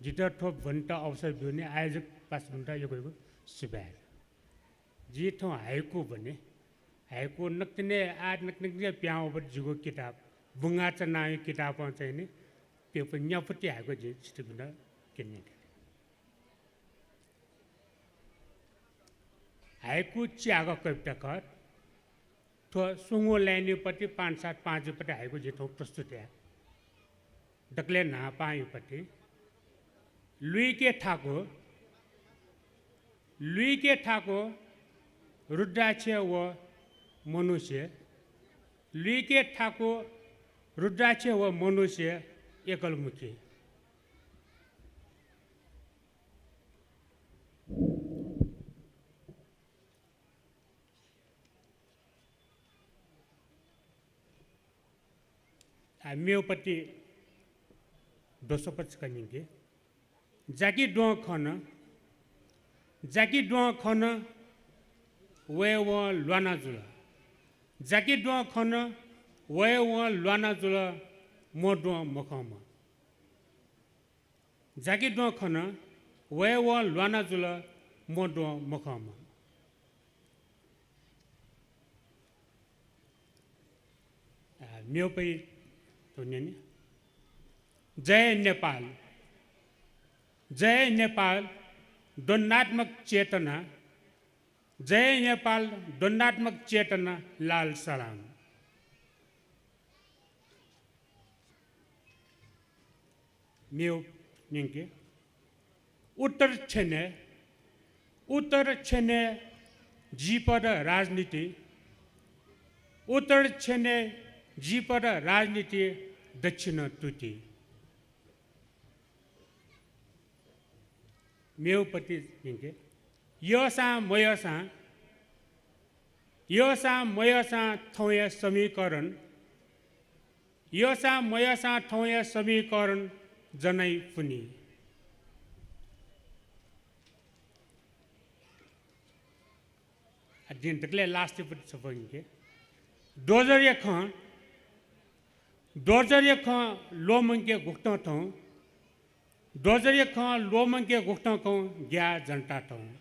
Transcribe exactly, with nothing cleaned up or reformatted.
जितः थ्व ब्वनेत अवसर ब्यूनि आयोजक पासापिन्त यक्व यक्व सुभाय्। जिं थौं हाइकु ब्वने। हाइकु नकतिनि आः नकतिनि पिहां वःबलय् जिगु किताब, बुंगाःचा नांया किताबं चाहिँ नि प्यपु न्यापति हाइकु जिं छिकपिन्त क्यने। हाइकु च्यागः कविता खः। थ्व स्वंगू लाइनया पति पाँच सात पाँचया पति हाइकु जिं थौं प्रस्तुत याये। दकलय् न्हापांया पति। लुइके थाकु, लुइके थाकु रुद्राक्ष व मनुष्य, लुइके थाकु रुद्राक्ष व मनुष्य एकलमुखी। आ, मेगु पति दोस्रो पति छकः न्यंके। जाकि द्वहं खन, जाकि द्वहं खन, वय्‌वं ल्वाना जुल। जाकि द्वहं खन, वय्‌वं ल्वाना जुल, म्व द्वहं मखंम्ह। जाकि द्वहं खन, वय्‌वं ल्वाना जुल, म्व द्वहं मखंम्ह। आ, मेगु पति थौं न्यने। जय नेपाल, जय नेपाल, द्वन्द्वात्मक चेतना, जय नेपाल, द्वन्द्वात्मक चेतना, लाल सलाम। मेगु न्यंके। उत्तर क्षणय्, उत्तर क्षणय् जिपद राजनीति, उत्तर क्षणय् जिपद राजनीति, दक्षिण तुति। मेगु पति न्यंके। यःसां मयःसां, यःसां मयःसां थौंया समीकरण, यःसां मयःसां थौंया समीकरण जनाइ पुनि। आ, जिं दकलय् last पति छपु न्यंके। दोजरया खँ, दोजरया खँ ल्वःमंके गुकथं थौं, दोजरया खँ ल्वःमंके गुकथं थौं ग्याः जनता थौं।